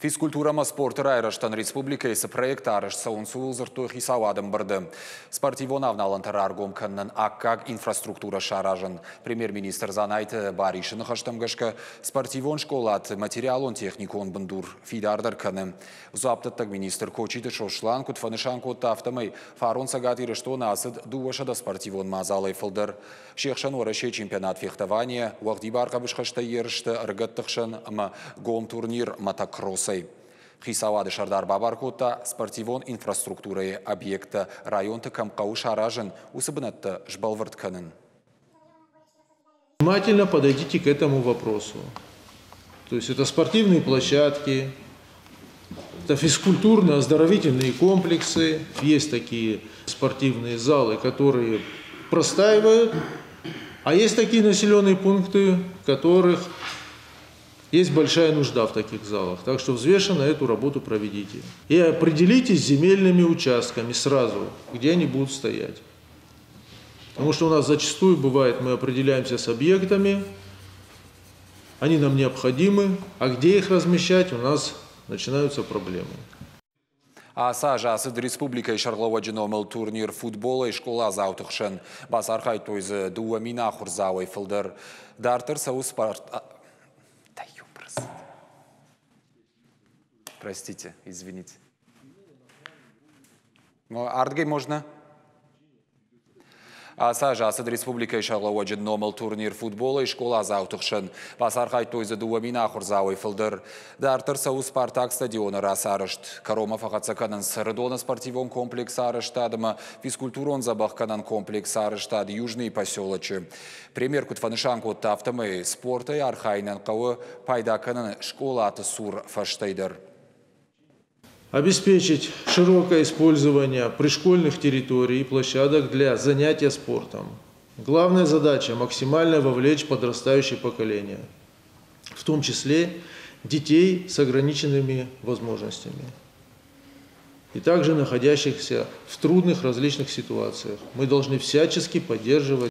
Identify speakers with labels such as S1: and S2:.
S1: Физкультурӕ ӕмӕ спорты райрӕзтӕн республикӕйы цы проекттӕ арӕзт цӕуынц, ууыл дзырдтой хицауады ӕмбырды. Спортивон авналӕнтӕ раргом кӕнынӕн аккаг инфраструктурӕ саразын. Премьер-министр Дзанайты Барисы ныхӕстӕм гӕсгӕ, спортивон скъолаты материалон-техникон бындур фидардӕр кӕны. Дзуапдӕттӕг министр Кочиты Сослан куыд фӕнысан кодта, афтӕмӕй фарон Цӕгат Ирыстоны ацыд 200 спортивон мадзалӕй фылдӕр. Се хсӕн Уӕрӕсейы чемпионат фехтованийӕ, уӕгъдибар хъӕбысхӕстӕй ерысты ӕрыгӕтты хсӕн ӕмӕ гом турнир мотокроссӕй. Хицауады сӕрдар бабар кодта спортивон инфраструктурӕйы объекттӕ районты кӕм хъӕуы саразын, уыцы бынӕттӕ сбӕлвырд кӕнын.
S2: Внимательно подойдите к этому вопросу. То есть это спортивные площадки, это физкультурно-оздоровительные комплексы. Есть такие спортивные залы, которые простаивают, а есть такие населенные пункты, в которых есть большая нужда в таких залах. Так что взвешенно эту работу проведите. И определитесь с земельными участками сразу, где они будут стоять. Потому что у нас зачастую бывает, мы определяемся с объектами, они нам необходимы, а где их размещать, у нас начинаются проблемы.
S1: Ацы аз ацыд республикӕйы сӕргълӕууӕджы номыл турнир футболӕй скъоладзауты хсӕн. Бацархайдтой дзы 2000 ахуырдзауӕй фылдӕр. Дарддӕр цӕуы спорт... Да ёпрст. Простите, извините. Ардгӕй можно? Ацы аз ацыд республикӕйы сӕргълӕууӕджы номыл турнир футболӕй скъоладзауты хсӕн. Бацархайдтой дзы 2000 ахуырдзауӕй фылдӕр. Дарддӕр цӕуы Спартак стадионы рацарӕзт. Кӕронмӕ фӕхӕццӕ кӕнынц Ӕрыдоны спортивон комплексы арӕзтад ӕмӕ физкультурон дзӕбӕхгӕнӕн комплексы арӕзтад Южный поселочы. Премьер куыд фӕнысан кодта, афтӕмӕй спортӕй архайынӕн хъӕуы пайда кӕнын скъолаты цур фӕзтӕй дӕр.
S2: Обеспечить широкое использование пришкольных территорий и площадок для занятия спортом. Главная задача – максимально вовлечь подрастающее поколение, в том числе детей с ограниченными возможностями и также находящихся в трудных различных ситуациях. Мы должны всячески поддерживать